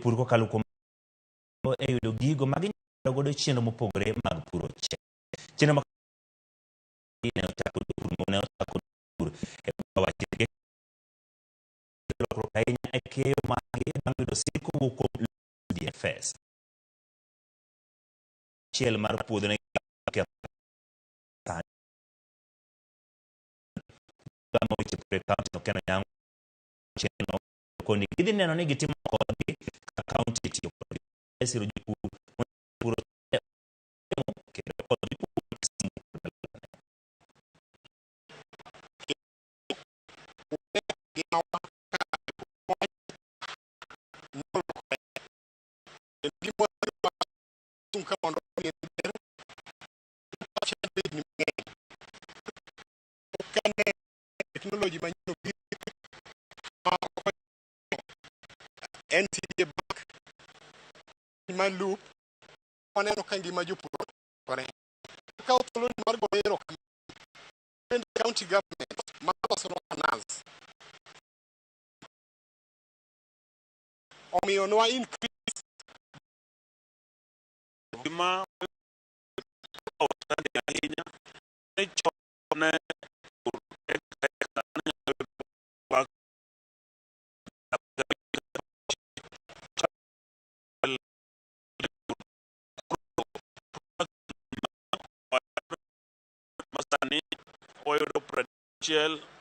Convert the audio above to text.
Jopur kokalo kuom e yudo gigo ma ginyalo godo chenro mopogore mag puro chel. Chenro ma ne ochako jopur ne ochako pur e wach lokruok ahinya e keyo margi bang' yudo sir kowuok kuom DFS. Chiel mar puodho ne gamo weche pur e kaunti no Ken Onyango chenro koni gidhi neno ni gitimo kodgi ka kaunti tiyo kodgi e siro jopur mondo puro kendo kod jopur. Technology manyien obiro ma NCBA Bank ma loop waneno ka ngima jopur olokore. Kawo thuoloni mar goyo erokamano bende county government ma losonwa canals omiyo nwa increase. Gima ahinya ni chon ne pur eka nyalo yudo masani wayudo 60.